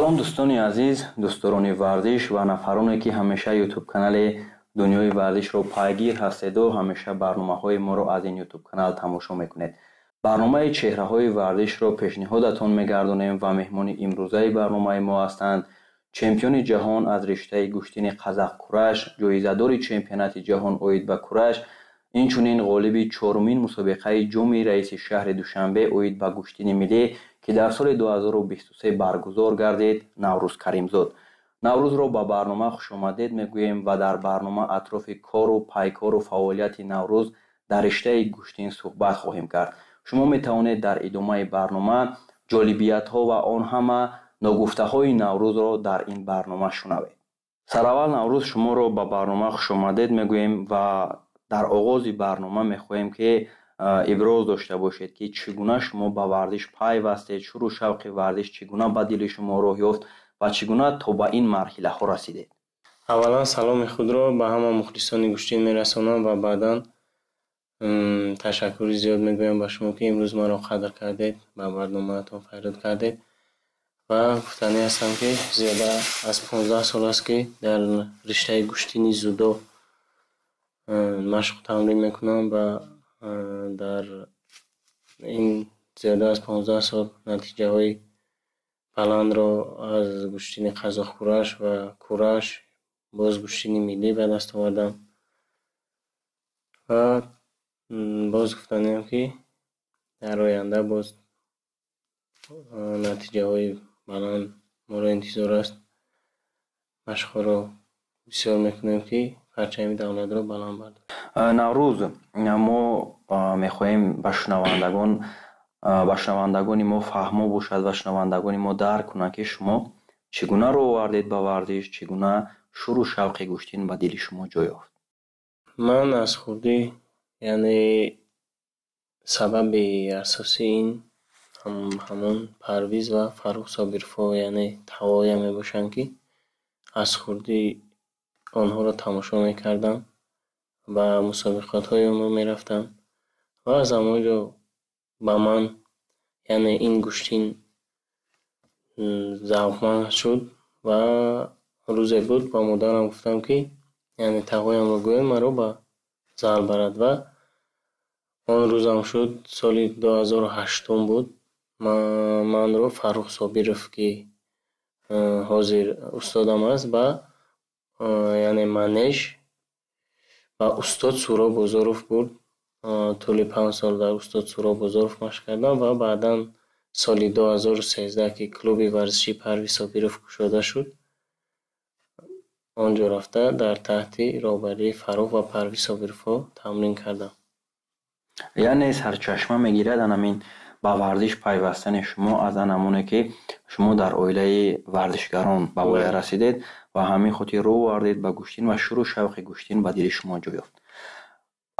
Салом, дӯстони азиз, дӯстдорони варзиш ва нафароне, ки ҳамеша Ютуб-канали «Дунёи варзишро» пайгир ҳастеду ҳамеша барномаҳои моро аз ин Ютуб-канал тамошо мекунед. Барномаи «Чеҳраҳои варзишро» пешниҳодатон мегардонем ва меҳмони имрӯзаи барномаи мо ҳастанд чемпиони ҷаҳон аз риштаи гӯштини қазақ-кураш, ҷоизадори чемпионати ҷаҳон оид ба кураш, инчунин ғолиби чорумин мусобиқаи Ҷоми раиси шаҳри Душанбе оид ба гӯштини миллӣ, ки дар соли 2023 баргузор гардид, Наврӯз Каримзод. Наврӯзро ба барнома хушомадед мегӯем ва дар барнома атрофи кору пайкору фаъолияти Наврӯз дар риштаи гӯштин суҳбат хоҳем кард. Шумо метавонед дар идомаи барнома ҷолибиятҳо ва он ҳама ногуфтаҳои Наврӯзро дар ин барнома шунавед. Сараввал, Наврӯз, шуморо ба барнома хушомадед мегӯем ва дар оғози барнома мехоҳем, ки иброз дошта бошед, ки чӣ гуна шумо ба варзиш пайвастед, шуру шавқи варзиш чӣ гуна ба дили шумо роҳ ёфт ва чӣ гуна то ба ин марҳилаҳо расидед. Аввалан, саломи худро ба ҳама мухлисони гӯштин мерасонам ва баъдан ташаккури зиёд мегӯям ба шумо, ки имрӯз маро қадр кардед, ба барномаатон фарёд кардед. Ва гуфтанӣ ҳастам, ки зиёда аз 15 сол аст, ки дар риштаи гӯштини дзюдо машқу тамрин мекунам ва дар ин зиёда аз 15 сол натиҷаҳои баландро аз гӯштини қазоқкураш ва кураш, боз гӯштини миллӣ ба даст овардам. Ва боз гуфтаниам, ки дар оянда боз натиҷаҳои баланд моро интизор аст. Машқҳоро бисёр мекунем, ки парчами давлатро баланд бардорем. Наврӯз, мо мехоҳем ба шунавандагони мо фаҳмо бошад ва шунавандагони мо дарк кунанд, ки шумо чӣ гуна рӯ овардед ба варзиш, чӣ гуна шуру шавқи гӯштин ба дили шумо ҷой ёфт? Ман аз хурдӣ, яъне сабаби асосии ин ҳамон Парвиз ва Фаррух Собировҳо, яъне тавоя мебошанд, ки аз хурдӣ онҳоро тамошо мекардам, ба мусобиқотҳои онҳо мерафтам ва аз ҳамон ҷо ба ман, яъне ин гӯштин завқманд шуд. Ва рӯзе буд, ба модарам гуфтам, ки яъне тағоямро гӯед, маро ба зал барад. Ва он рӯзам шуд, соли 2008-ум буд. Манро Фаррух Собиров, ки ҳозир устодам аст, ба яъне манеж ба устод Суроб Бозоров бурд. Тӯли 5 сол дар устод Суроб Бозоров машқ кардам ва баъдан соли 2013, ки клуби варзишии Парвиз Собиров кушода шуд, он ҷо рафта, дар таҳти роҳбарии Фаррух ва Парвиз Собировҳо тамрин кардам. Яъне сарчашма мегирад анамин ба варзиш пайвастани шумо аз анамоне, ки шумо дар оилаи варзишгарон ба воя расидед ва ҳамин хотир рӯ овардед ба гӯштин ва шуру шавқи гӯштин ба дили шумо ҷой ёфт.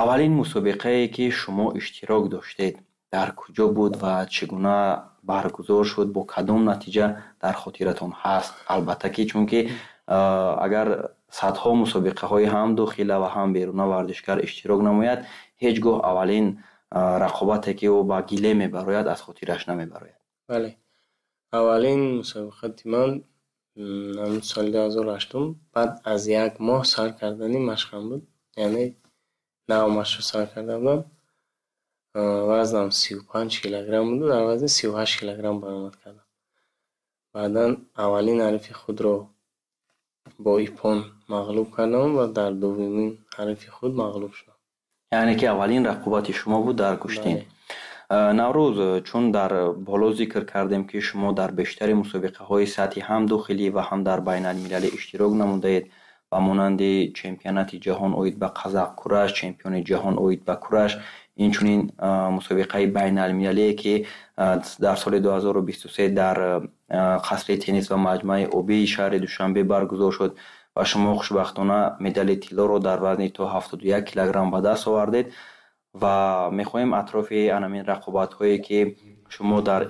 Аввалин мусобиқае, ки шумо иштирок доштед, дар куҷо буд ва чӣ гуна баргузор шуд, бо кадом натиҷа дар хотиратон ҳаст? Албатта ки, чунки агар садҳо мусобиқаҳои ҳам дохила ва ҳам беруна варзишгар иштирок намояд, ҳеҷ гоҳ аввалин рақобате, ки ӯ ба гиле мебарояд, аз хотираш намебарояд. Бале, аввалин мусобиқати ман соли 2008-ум, баъд аз як моҳ сар кардани машқам буд, яъне нав машқро сар карда будам. Вазнам 35 килограмм буду дар вазни 38 килограмм баромад кардам. Баъдан аввалин ҳарифи худро бо иппон мағлуб кардам ва дар дуввумин ҳарифи худ мағлуб шудам. Яъне ки аввалин рақобати шумо буд дар гӯштин. Наврӯз, чун дар боло зикр кардем, ки шумо дар бештари мусобиқаҳои сатҳи ҳам дохилӣ ва ҳам дар байналмилалӣ иштирок намудаед, ба монанди чемпионати ҷаҳон оид ба қазақ-кураш, чемпиони ҷаҳон оид ба кураш, инчунин мусобиқаи байналмилалие, ки дар соли 2023 дар қасри теннис ва маҷмӯаи обии шаҳри Душанбе баргузор шуд ва шумо хушбахтона медали тиллоро дар вазни то 71 килограмм ба даст овардед. Ва мехоҳем атрофи анамин рақобатҳое, ки шумо дар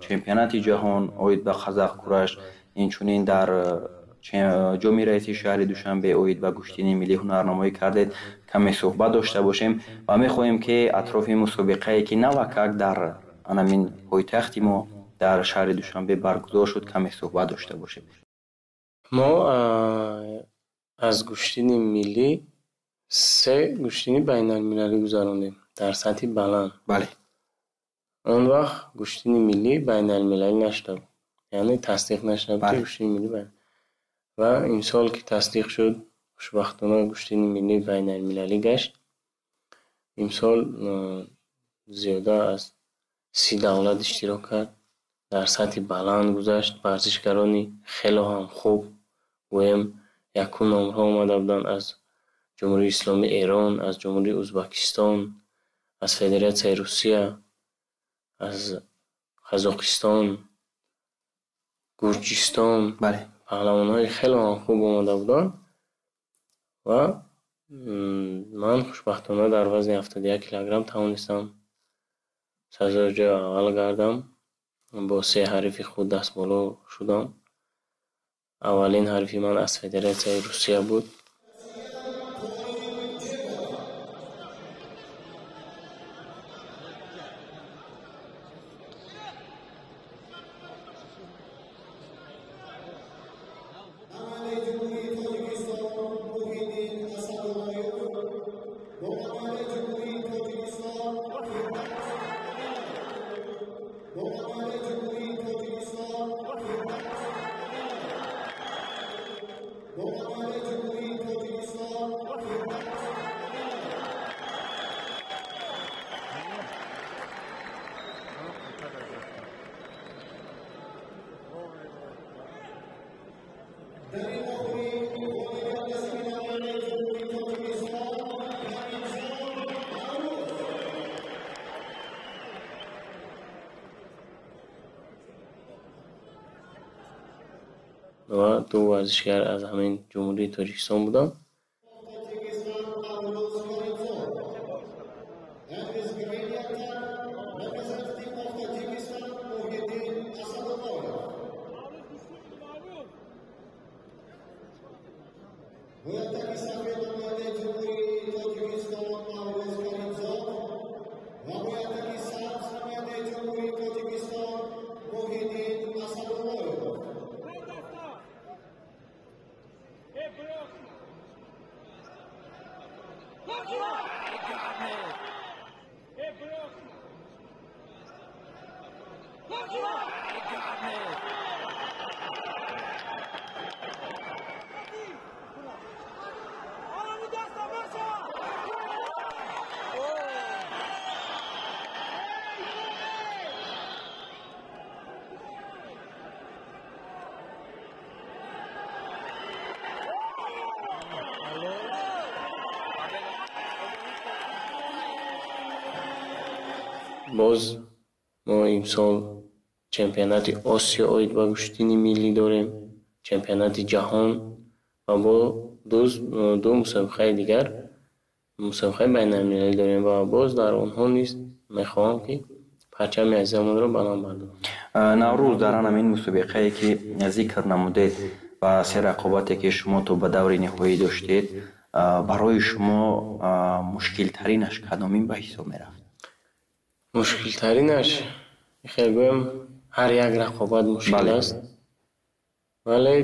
чемпионати ҷаҳон оид ба қазақ-кураш, инчунин дар Ҷоми раиси шаҳри Душанбе оид ба гӯштини миллӣ ҳунарнамоӣ кардед, каме суҳбат дошта бошем. Ва мехоҳем, ки атрофи мусобиқае, ки навакак дар анамин пойтахти мо, дар шаҳри Душанбе баргузор шуд, каме суҳбат дошта бошем. Мо аз гӯштини миллӣ се гӯштини байналмилалӣ гузарондем дар сатҳи баланд. Бале. Он вақт гӯштини миллӣ байналмилалӣ нашуда буд, яъне тасдиқ нашуда буд, ки гӯштини миллӣ ва имсол ки тасдиқ шуд, хушбахтона гӯштини миллӣ байналмилалӣ гашт. Имсол зиёда аз 30 давлат иштирок кард, дар сатҳи баланд гузашт. Варзишгарони хело ҳам хуб, гӯем, якум номерҳо омада буданд аз Ҷумҳурии Исломии Эрон, аз Ҷумҳурии Ӯзбекистон, аз Федератсияи Русия, аз Қазоқистон, Гурҷистон. Паҳлавонҳои хело ҳам хуб омада буданд ва ман хушбахтона дар вазни 71 килограмм тавонистам сазовори ҷои аввал гардам. Бо се ҳарифи худ дастболо шудам. Аввалин ҳарифи ман аз Федератсияи Русия буд. Ва ду варзишгар аз ҳамин Ҷумҳурии Тоҷикистон буданд. Боз мо имсол чемпионати Осиё оид ба гӯштини миллӣ дорем, чемпионати ҷаҳон ва бо ду мусобиқаи дигар, мусобиқаи байналмилалӣ дорем ва боз дар онҳо низ мехоҳам, ки парчами азизамонро баланд бардорам. Наврӯз, дар ҳамин мусобиқае, ки зикр намудед ва се рақобате, ки шумо то ба даври ниҳоӣ доштед, барои шумо мушкилтаринаш кадомин ба ҳисоб мерафт? Мушкилтаринаш, хел гӯям, ҳар як рақобат мушкил аст, вале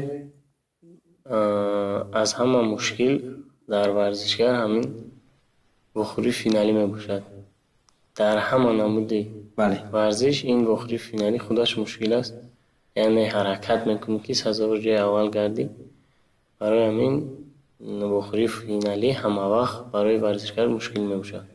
аз ҳама мушкил дар варзишгар ҳамин вохӯрии финалӣ мебошад. Дар ҳама намуди варзиш ин вохӯрии финалӣ худаш мушкил аст, яъне ҳаракат мекунӣ, ки сазовори ҷои аввал гардӣ. Барои ҳамин вохӯрии финалӣ ҳамавақт барои варзишгар мушкил мебошад.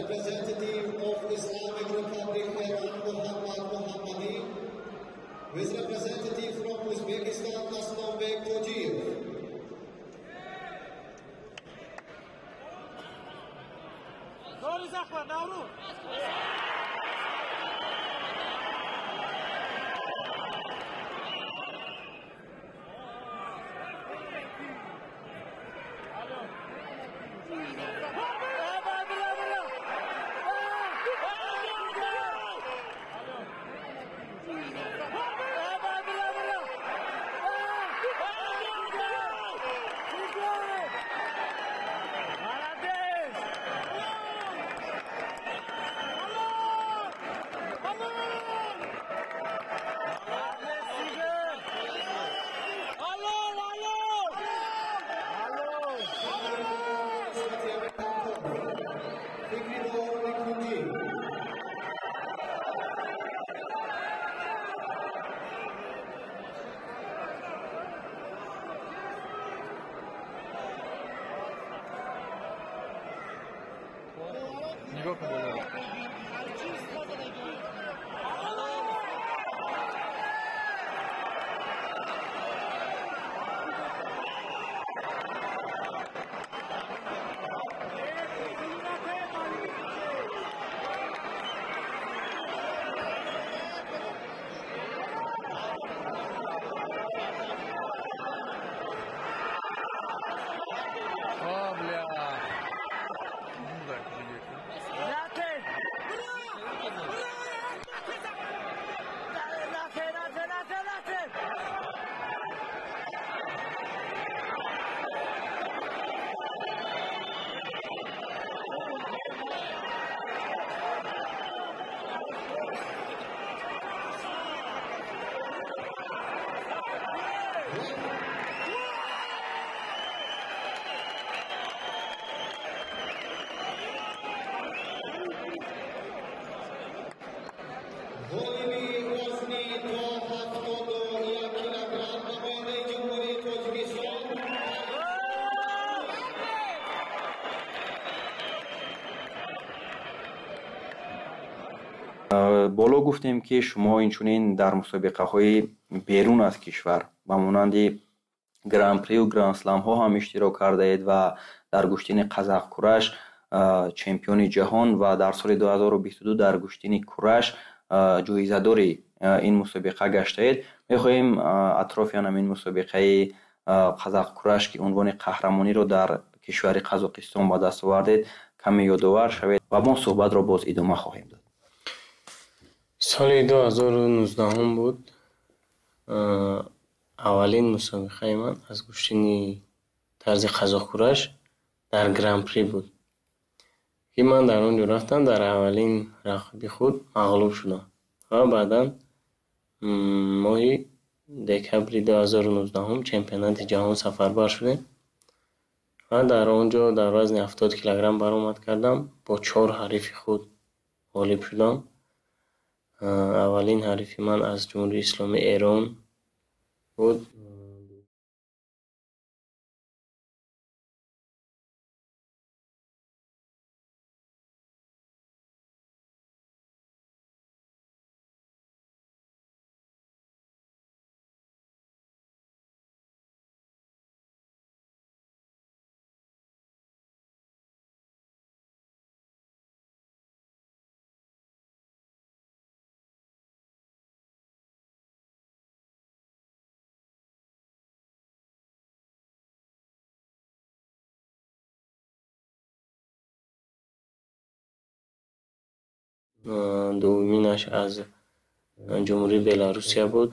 Representative of Islamic Republic Iran Muhammad Mohammadi with representative from Uzbekistan Aslanbek Tojiyev. Боло гуфтем, ки шумо инчунин дар мусобиқаҳои берун аз кишвар ба монанди гран-прию гранд-сламҳо ҳам иштирок кардаед ва дар гӯштини қазақ-кураш чемпиони ҷаҳон ва дар соли 2022 дар гӯштини кураш ҷоизадори ин мусобиқа гаштаед. Мехоҳем атрофи ҳамин мусобиқаи қазақ-кураш, ки унвони қаҳрамониро дар кишвари Қазоқистон ба даст овардед, каме ёдовар шавед ва мо суҳбатро боз идома хоҳем дод. Соли 2019 буд. Аввалин мусобиқаи ман аз гӯштини тарзи қазоқкураш дар гран-при буд, ки ман дар он ҷо рафтам, дар аввалин рақиби худ мағлуб шудам ва баъдан моҳи декабри 2019 чемпионати ҷаҳон сафарбар шудем ва дар он ҷо дар вазни 70 килограмм баромад кардам, бо 4 ҳарифи худ ғолиб шудам. Аввалин ҳарифи ман аз Ҷумҳурии Исломии Эрон буд. Дуввуминаш аз Ҷумҳурии Беларусия буд.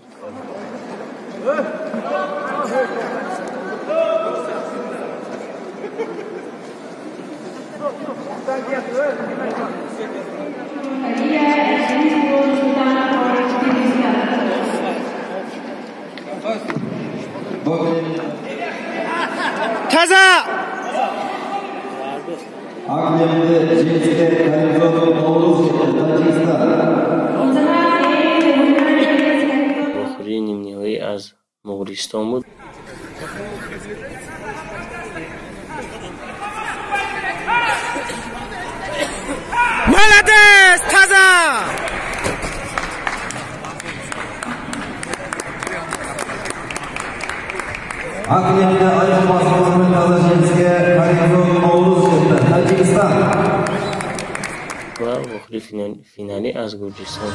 Таза! Ақ жеңіске Каримзода Навруз, Таджикистан. Вохӯрии нимниҳоӣ аз Муғулистон буд. Молодец, Таза! Ақ кілемде айқын басылысымен таза жеңіске Каримзод Навруз жетті. Тәжікстан. Ва вохӯри финалӣ аз Гурҷистон.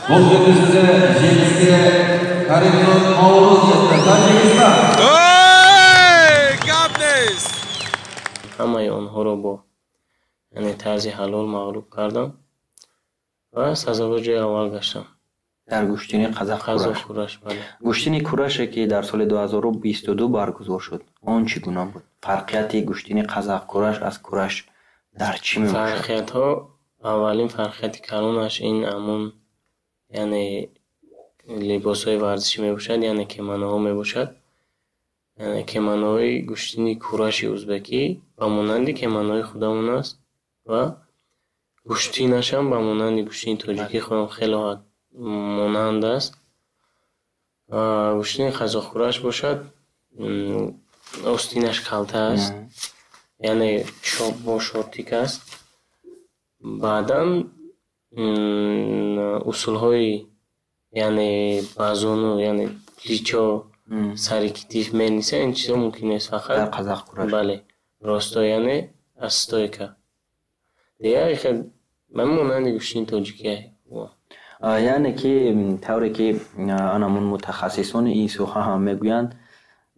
Бұл кездесуде жеңіске Каримзод Навруз жетті. Тәжікстан. Ҳамаи онҳоро бо, яъне, тарзи ҳалол мағлуб кардам ва сазовори ҷои аввал гаштам. Дар гӯштини қазақ Қазоқ кураш, бале. Гӯштини кураше, ки дар соли 2022 баргузор шуд, он чӣ гуна буд? Фарқияти гӯштини қазақ кураш аз кураш дар чӣ мебошад? Фарқиятҳо, аввалин фарқияти калонаш ин ҳамон, яъне, либосҳои варзишӣ мебошад, яъне кимоноҳо мебошад. Яъне кимоноҳои гӯштини кураши узбекӣ ба монанди кимоноҳои худамон аст ва гӯштинашам ба монанди гӯштини тоҷикии худам хеле монанд аст. Гӯштини қазоқкураш бошад, остинаш калта аст, яъне бо шортик аст. Баъдан усулҳои, яъне ба зону, яъне плечо, сари китиф мелниса, ин чизо мумкин нест, фақат дар қазоқкураш. Бале, росто, яъне аз стойка. Дигар хел ба монанди гӯштини тоҷикӣ. Яъне ки тавре ки анамун мутахассисони ин соҳа ҳам мегӯянд,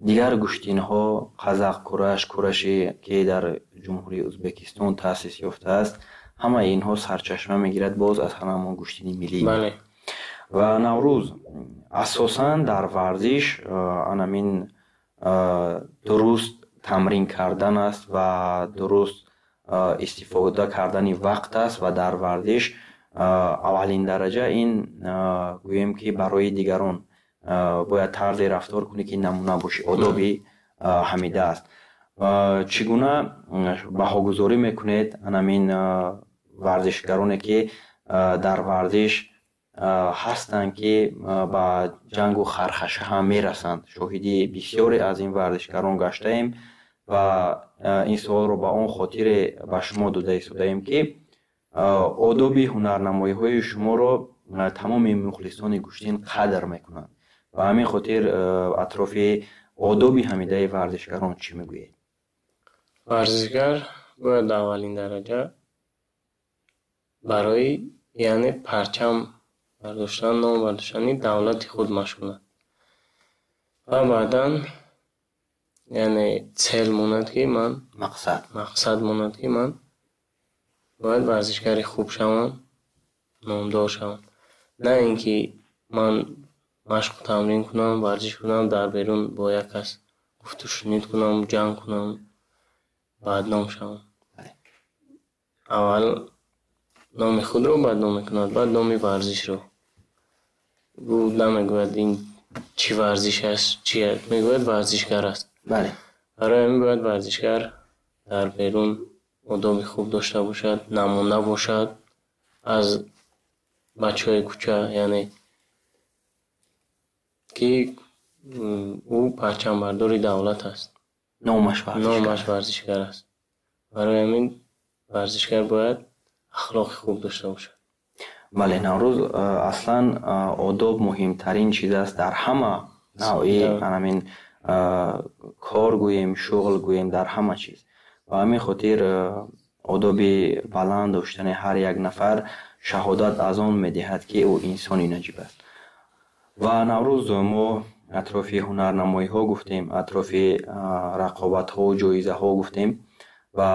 дигар гӯштинҳо, қазақ кураш, кураше ки дар Ҷумҳурии Ӯзбекистон таъсис ёфтааст, ҳамаи инҳо сарчашма мегирад боз аз ҳамон гӯштини миллӣ. Бале. Ва Наврӯз, асосан дар варзиш анамин дуруст тамрин кардан аст ва дуруст истифода кардани вақт аст ва дар варзиш аввалин дараҷа ин, гӯем ки, барои дигарон бояд тарзе рафтор кунӣ, ки намуна бошӣ, одоби ҳамида аст. Чӣ гуна баҳогузорӣ мекунед анамин варзишгароне, ки дар варзиш ҳастанд, ки ба ҷангу хархаша ҳам мерасанд? Шоҳиди бисёре аз ин варзишгарон гаштаем ва ин суолро ба он хотире ба шумо дода истодаем, ки одоби ҳунарнамоиҳои шуморо тамоми мухлисони гӯштин қадр мекунанд. Ба ҳамин хотир атрофи одоби ҳамидаи варзишгарон чӣ мегӯед? Варзишгар бояд аввалин дараҷа барои, яъне, парчам бардоштан, ном бардоштани давлати худ машғулад ва баъдан, яъне, цель монад, ки ман мақсад. Мақсад монад, ки ман бояд варзишгари хуб шавам, номдор шавам, на ин ки ман машқу тамрин кунам, варзиш кунам, дар берун бо як кас гуфтушунид кунам, ҷанг кунам, бадном шавам. Аввал номи худро бадном мекунад, баъд номи варзишро. Ӯ намегӯяд, ин чӣ варзиш аст, чи мегӯяд, варзишгар аст. Барои ҳамин бояд варзишгар дар берун одоби хуб дошта бошад, намуна бошад аз бачаҳои кӯча, яъне ки ӯ парчамбардори давлат аст. Номаш варзишгар. Номаш варзишгар аст. Барои ҳамин варзишгар бояд ахлоқи хуб дошта бошад. Бале, Наврӯз, аслан одоб муҳимтарин чиз аст дар ҳама навъи ҳамин кор гӯем, шуғл гӯем, дар ҳама чиз. Ба ҳамин хотир одоби баланд доштани ҳар як нафар шаҳодат аз он медиҳад, ки ӯ инсони наҷиб аст. Ва Наврӯз, мо атрофи ҳунарнамоиҳо гуфтем, атрофи рақобатҳо, ҷоизаҳо гуфтем ва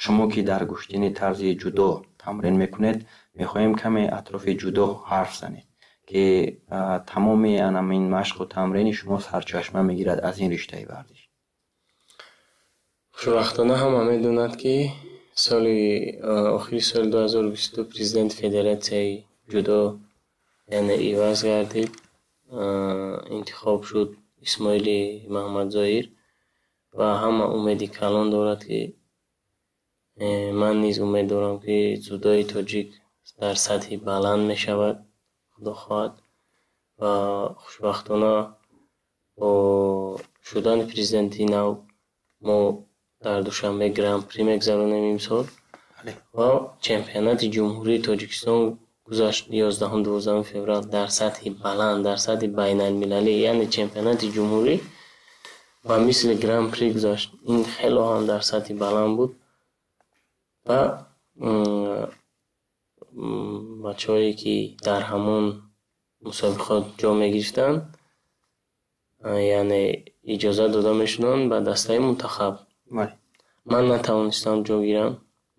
шумо ки дар гӯштини тарзи ҷудо тамрин мекунед, мехоҳем каме атрофи ҷудо ҳарф занед, ки тамоми анамин машқу тамрини шумо сарчашма мегирад аз ин риштаи варзиш. Хушбахтона ҳама медонад, ки соли охири соли 2022 президенти Федератсияи ҷудо, яъне, иваз гардид, интихоб шуд Исмоили Маҳмадзоир ва ҳама умеди калон дорад, ки Ман низ умед дорам, ки дзюдои тоҷик дар сатҳи баланд мешавад, Худо хоҳад. Ва хушбахтона бо шудани президенти нав мо дар Душанбе Гран-при мегузаронем имсол ва чемпионати Ҷумҳурии Тоҷикистон гузашт 11-12 феврал дар сатҳи баланд, дар сатҳи байналмилалӣ, яъне чемпионати ҷумҳурӣ ба мисли Гран-при гузашт. Ин хело ҳам дар сатҳи баланд буд ва бачаҳое, ки дар ҳамон мусобиқот ҷо мегирифтанд, яъне иҷозат дода мешуданд ба дастаи мунтахаб. Ман натавонистам ҷо гирам,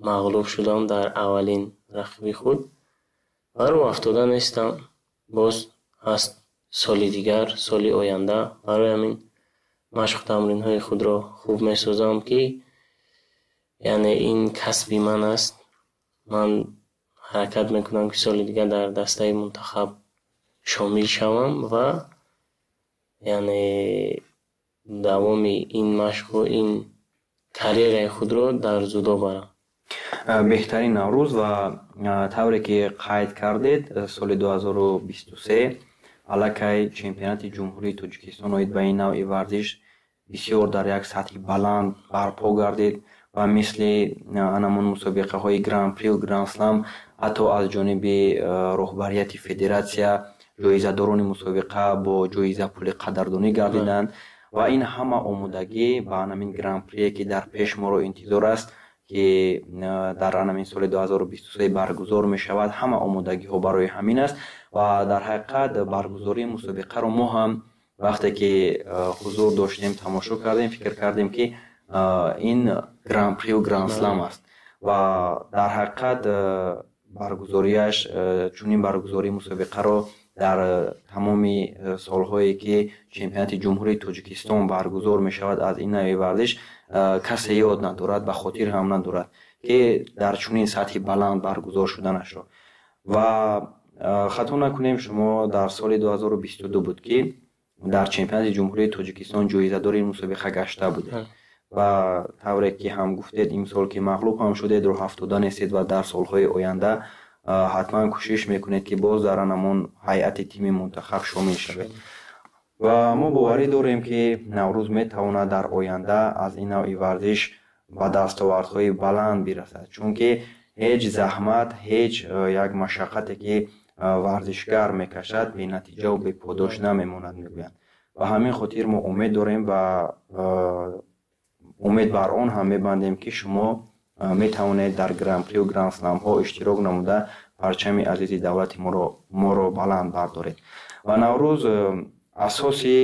мағлуб шудам дар аввалин рақиби худ ва рӯҳафтода нестам. Боз ҳаст соли дигар, соли оянда. Барои ҳамин машқу тамринҳои худро хуб месозам, ки яъне ин касби ман аст. Ман ҳаракат мекунам, ки соли дигар дар дастаи мунтахаб шомил шавам ва яъне давоми ин машқу ин карьераи худро дар дзюдо барам. Беҳтарин, Наврӯз, ва тавре ки қайд кардед, соли 2023 аллакай чемпионати Ҷумҳурии Тоҷикистон оид ба ин навъи варзиш бисёр дар як сатҳи баланд барпо гардид ва мисли анамун мусобиқаҳои Гран-прию Гранд-слам, ҳатто аз ҷониби роҳбарияти федератсия ҷоизадорони мусобиқа бо ҷоиза пули қадрдонӣ гардиданд. Ва ин ҳама омодагӣ ба анамин Гран-прие, ки дар пеш моро интизор аст, ки дар анамин соли 2023 баргузор мешавад, ҳама омодагиҳо барои ҳамин аст. Ва дар ҳақиқат баргузории мусобиқаро мо ҳам вақте ки ҳузур доштем, тамошо кардем, фикр кардем, ки ин Гран-прию Гранд-слам аст. Ва дар ҳақиқат баргузориаш, чунин баргузории мусобиқаро дар тамоми солҳое, ки чемпионати Ҷумҳурии Тоҷикистон баргузор мешавад аз ин навъи варзиш, касе ёд надорад, ба хотир ҳам надорад, ки дар чунин сатҳи баланд баргузор шуданашро. Ва хато накунем, шумо дар соли 2022 буд, ки дар чемпионати Ҷумҳурии Тоҷикистон ҷоизадори ин мусобиқа гашта будед. Ва тавре ки ҳам гуфтед, имсол ки мағлуб ҳам шудед, рӯҳафтода нестед ва дар солҳои оянда ҳатман кӯшиш мекунед, ки боз дар анамон ҳайати тими мунтахаб шомил шавед. Ва мо боварӣ дорем, ки Наврӯз метавонад дар оянда аз ин навъи варзиш ба дастовардҳои баланд бирасад, чунки ҳеҷ заҳмат, ҳеҷ як машаққате, ки варзишгар мекашад, бенатиҷаву беподош намемонад, мегӯянд. Ба ҳамин хотир мо умед дорем ва умед бар он ҳам мебандем, ки шумо метавонед дар Гран-прию Гранд-сламҳо иштирок намуда, парчами азизи давлати моро баланд бардоред. Ва Наврӯз, асоси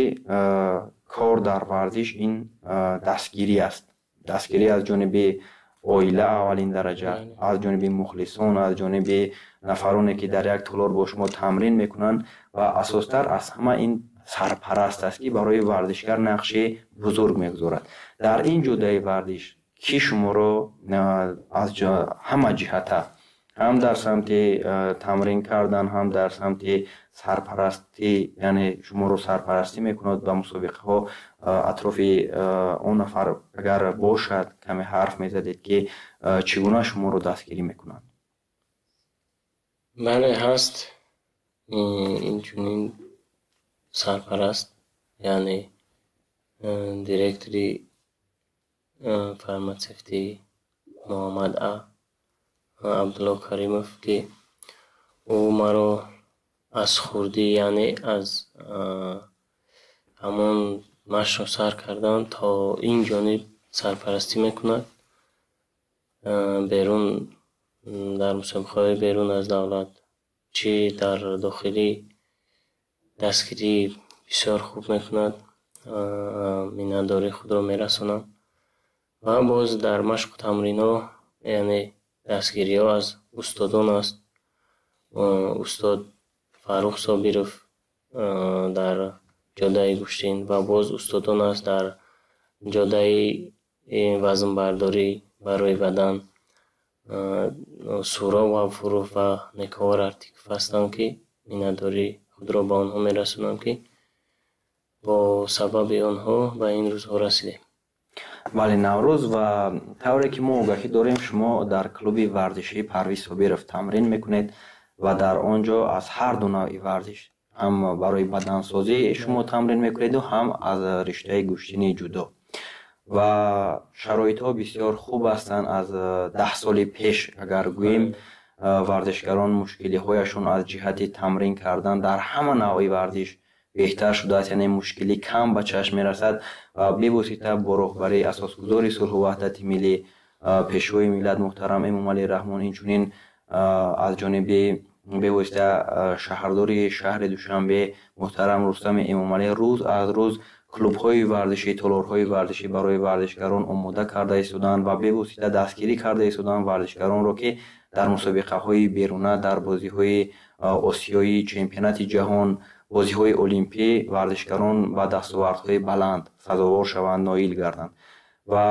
кор дар варзиш ин дастгирӣ аст, дастгирӣ аз ҷониби оила аввалин дараҷа, аз ҷониби мухлисон, аз ҷониби нафароне, ки дар як толор бо шумо тамрин мекунанд, ва асостар аз ҳама ин сарпараст аст, ки барои варзишгар нақши бузург мегузорад. Дар ин ҷодаи варзиш кӣ шуморо аз ҳама ҷиҳата, ҳам дар самти тамрин кардан, ҳам дар самти сарпарастӣ, яъне шуморо сарпарастӣ мекунад ба мусобиқаҳо, атрофи он нафар агар бошад, каме ҳарф мезадед, ки чӣ гуна шуморо дастгирӣ мекунанд? Бале, ҳаст инчунин сарпараст, яъне директори фарматсевтӣ Муҳаммад А Абдулло Каримов, ки ӯ маро аз хурдӣ, яъне аз ҳамон машқро сар кардан то ин ҷониб сарпарастӣ мекунад. Берун дар мусобиқаҳои берун аз давлат, чӣ дар дохилӣ, дастгирии бисёр хуб мекунад. Миннатдории худро мерасонам. Ва боз дар машқу тамринҳо, яъне дастгириҳо аз устодон аст. Устод Фаррух Собиров дар ҷодаи гӯштин ва боз устодон аст дар ҷодаи вазнбардорӣ барои бадан, Суроб Ғафуров ва Нековар Артиков ҳастанд, ки миннатдории худро ба онҳо мерасонам, ки бо сабаби онҳо ба ин рӯзҳо расидем. Бале, Наврӯз, ва тавре ки мо огаҳӣ дорем, шумо дар клуби варзишии Парвиз Собиров тамрин мекунед ва дар он ҷо аз ҳар ду навъи варзиш, ҳам барои бадансозӣ шумо тамрин мекунеду, ҳам аз риштаи гӯштини ҷудо, ва шароитҳо бисёр хуб ҳастанд. Аз 10 соли пеш агар гӯем, варзишгарон мушкилиҳояшон аз ҷиҳати тамрин кардан дар ҳама навъи варзиш беҳтар шудааст, яъне мушкилӣ кам ба чашм мерасад ва бевосита бо роҳбарии асосгузори сулҳу ваҳдати миллӣ, Пешвои миллат муҳтарам Эмомалӣ Раҳмон, инчунин аз ҷониби бевосита шаҳрдори шаҳри Душанбе муҳтарам Рустами Эмомалӣ рӯз аз рӯз клубҳои варзишӣ, толорҳои варзишӣ барои варзишгарон омода карда истоданд ва бевосита дастгирӣ карда истоданд варзишгаронро, ки дар мусобиқаҳои беруна, дар бозиҳои осиёӣ, чемпионати ҷаҳон, бозиҳои олимпӣ варзишгарон ба дастовардҳои баланд сазовор шаванд, ноил гарданд. Ва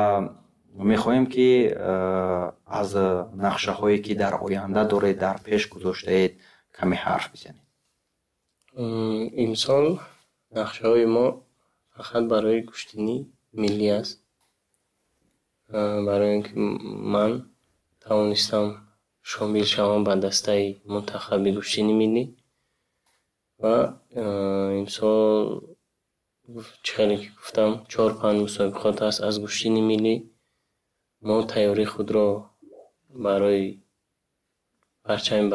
мехоҳем, ки аз нақшаҳое, ки дар оянда доред, дар пеш гузоштаед, каме ҳарф бизанед. Имсол нақшаҳои мо фақат барои гӯштини миллӣ аст, барои он ки ман тавонистам шомил шавам ба дастаи мунтахаби гӯштини миллӣ. Ва имсол, чӣ хеле ки гуфтам, чор-панҷ мусобиқот аст аз гӯштини миллӣ. Мо тайёрии худро барои парчами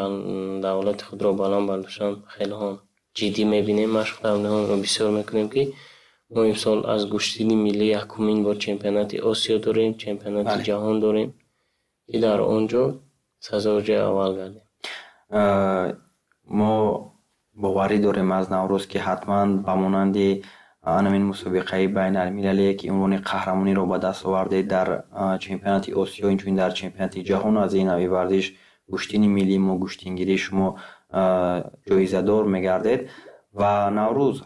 давлати худро баланд бардоштан хеле ҳам ҷиддӣ мебинем, машқ тамринҳоро бисёр мекунем, ки мо имсол аз гӯштини миллӣ якумин бор чемпионати Осиё дорем, чемпионати ҷаҳон дорем, ки дар он ҷо сазовори ҷои аввал гардем. Мо боварӣ дорем аз Наврӯз, ки ҳатман ба монанди анамин мусобиқаи байналмилалие, ки унвони қаҳрамониро ба даст овардед дар чемпионати Осиё, инчунин дар чемпионати ҷаҳон аз ин навъи варзиш гӯштини миллии мо, гӯштингирии шумо ҷоизадор мегардед. Ва Наврӯз,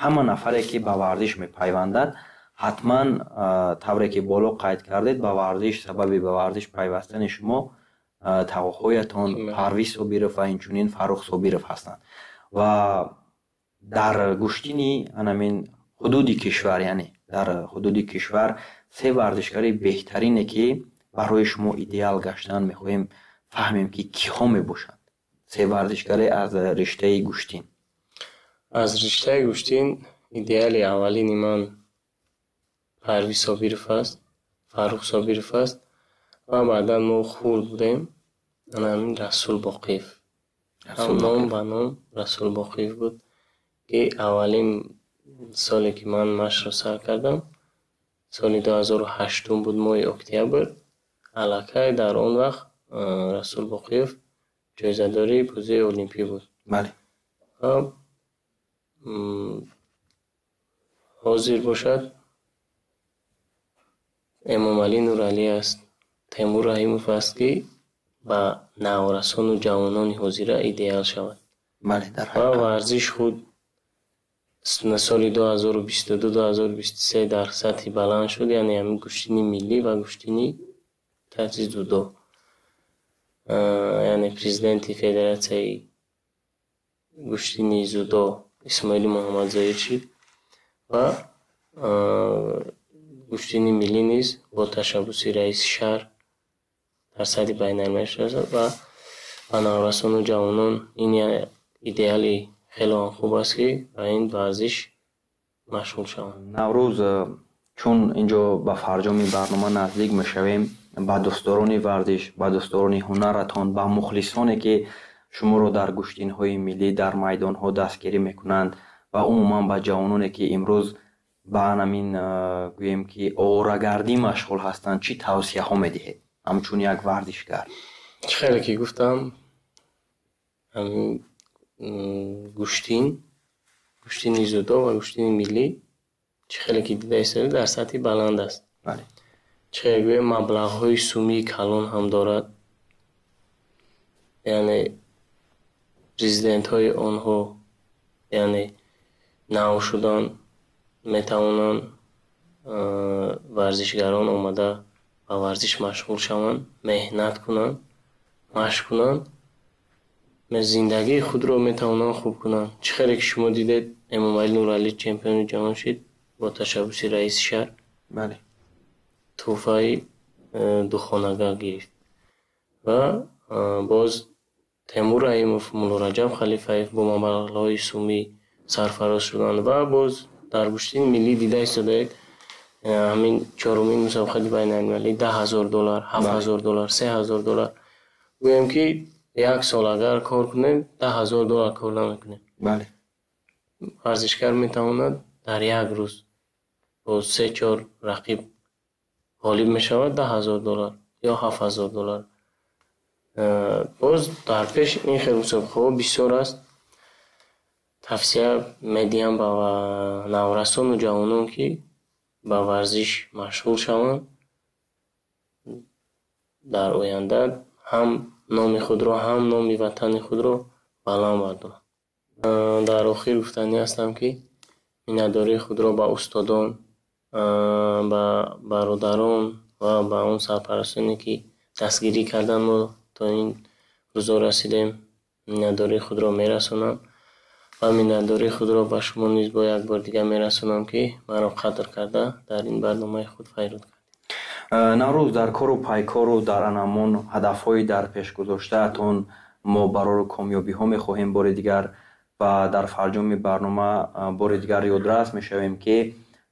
ҳама нафаре, ки ба варзиш мепайвандад, ҳатман, тавре ки боло қайд кардед, ба варзиш, сабаби ба варзиш пайвастани шумо тағоҳоятон Парвиз Собиров ва инчунин Фаррух Собиров ҳастанд. Ва дар гӯштини анамин ҳудуди кишвар, яъне дар ҳудуди кишвар се варзишгари беҳтарине, ки барои шумо идеал гаштан, мехоҳем фаҳмем, ки киҳо мебошанд, се варзишгаре аз риштаи гӯштин. Аз риштаи гӯштин идеали аввалини ман Парвиз Собиров аст, Фаррух Собиров аст ва баъдан мо хурд будем, ана ҳамин Расул Боқиев. Ном ба ном Расул Боқиев буд, ки аввалин соле, ки ман машқро сар кардам, соли 2008-ум буд, моҳи октябр, аллакай дар он вақт Расул Боқиев ҷоизадори бозиҳои олимпӣ буд. Ва ҳозир бошад, Эмомалӣ Нуралӣ аст, Темур Раҳимов аст, ки ба наврасону ҷавонони ҳозира идеал шавад. Ва варзиш худ соли 2022, 2023 дар сатҳи баланд шуд, яъне ҳамин гӯштини миллӣ ва гӯштини тарзи дзюдо. Яъне президенти федератсияи гӯштини дзюдо Исмоили Муҳаммадзоир шид ва гӯштини миллӣ низ бо ташаббуси раиси шаҳр дар сатҳи байналмилалӣ шудааст ва ба наврасону ҷавонон ин идеали хеле ҳам хуб аст, ки ба ин варзиш машғул шаванд. Наврӯз, чун инҷо ба фарҷоми барнома наздик мешавем, ба дӯстдорони варзиш, ба дӯстдорони ҳунаратон, ба мухлисоне, ки шуморо дар гӯштинҳои миллӣ, дар майдонҳо дастгирӣ мекунанд, ва умуман ба ҷавононе, ки имрӯз ба анамин, гӯем ки, оворагардӣ машғул ҳастанд, чӣ тавсияҳо медиҳед ҳамчун як варзишгар? Чӣ хеле ки гуфтам, гӯштин, гӯштини дзюдо ва гӯштини миллӣ, чӣ хеле ки дида истода, дар сатҳи баланд аст. Чӣ хеле гӯем, маблағҳои сумии калон ҳам дорад, яъне президентҳои онҳо, яъне нав шудан метавонанд, варзишгарон омада ба варзиш машғул шаванд, меҳнат кунанд, машқ кунанд, зиндагии худро метавонанд хуб кунанд. Чӣ хеле ки шумо дидед, Эмомалӣ Нуралӣ чемпиони ҷаҳон шид бо ташаббуси раиси шаҳр. Тӯҳфаи духонага гирифт. Ва боз Темур Раҳимов, Муллораҷаб Халифаев бо маблағҳои сумӣ сарфароз шуданд. Ва боз дар гӯштини миллӣ дида истодаед, ҳамин чорумин мусобиқаи байналмилалӣ 10 000 доллар, 7000 доллар, 3000 доллар. Гӯем, ки як сол агар кор кунем, 10 000 доллар кор намекунем. Варзишгар метавонад дар як рӯз бо се чор рақиб ғолиб мешавад, 10 000 доллар ё 7000 доллар. Боз дар пеш ин хел мусобиқаҳо бисёр аст. Тавсия медиҳам ба наврасону ҷавонон, ки ба варзиш машғул шаванд, дар оянда ҳам номи худро, ҳам номи ватани худро баланд бардоранд. Дар охир гуфтанӣ ҳастам, ки миннатдории худро ба устодон, ба бародарон ва ба он сарпарастоне, ки дастгирӣ карданд, мо то ин рӯзо расидем, миннатдории худро мерасонам ва миннатдории худро ба шумо низ бо як бори дигар мерасонам, ки маро қадр карда, дар ин барномаи худ файрод кардед. Наврӯз, дар кору пайкору дар анамон ҳадафҳои дар пешгузоштаатон мо барору комёбиҳо мехоҳем бори дигар. Ва дар фарҷоми барнома бори дигар ёдрас мешавем, ки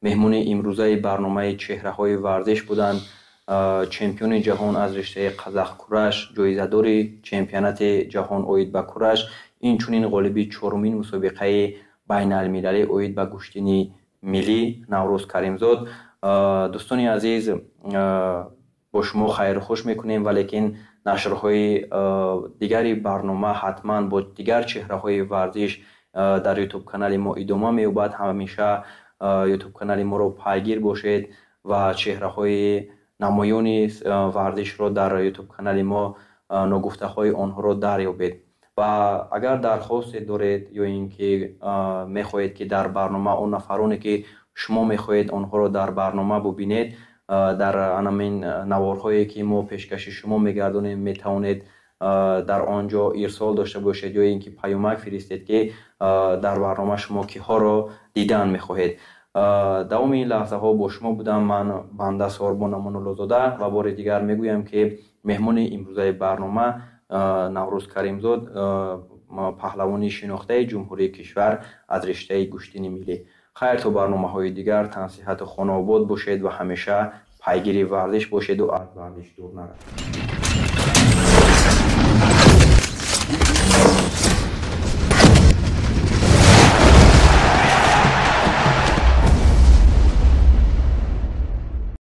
меҳмони имрӯзаи барномаи чеҳраҳои варзиш буданд чемпиони ҷаҳон аз риштаи қазахкураш, ҷоизадори чемпионати ҷаҳон оид ба кураш, инчунин ғолиби чорумин мусобиқаи байналмилалӣ оид ба гӯштини миллӣ Наврӯз Каримзод. Дӯстони азиз, бо шумо хайрухуш мекунем, валекин нашрҳои дигари барнома ҳатман бо дигар чеҳраҳои варзиш дар Ютуб канали мо идома меёбад. Ҳамеша Ютуб канали моро пайгир бошед ва чеҳраҳои намоёни варзишро дар Ютуб канали мо ногуфтаҳои онҳоро дарёбед. Ва агар дархосте доред ё ин ки мехоҳед, ки дар барнома он нафароне, ки шумо мехоҳед, онҳоро дар барнома бубинед, дар анамин наворҳое, ки мо пешкаши шумо мегардонем, метавонед дар он ҷо ирсол дошта бошед ё ин ки паёмак фиристед, ки дар барнома шумо киҳоро дидан мехоҳед. Давоми ин лаҳзаҳо бо шумо будам ман, банда Сорбон Амонуллозода, ва бори дигар мегӯям, ки меҳмони имрӯзаи барнома Наврӯз Каримзод, паҳлавони шинохтаи ҷумҳурии кишвар аз риштаи гӯштини миллӣ. Хайр, то барномаҳои дигар тансиҳату хонаобод бошед ва ҳамеша пайгири варзиш бошеду аз варзиш дур наравед.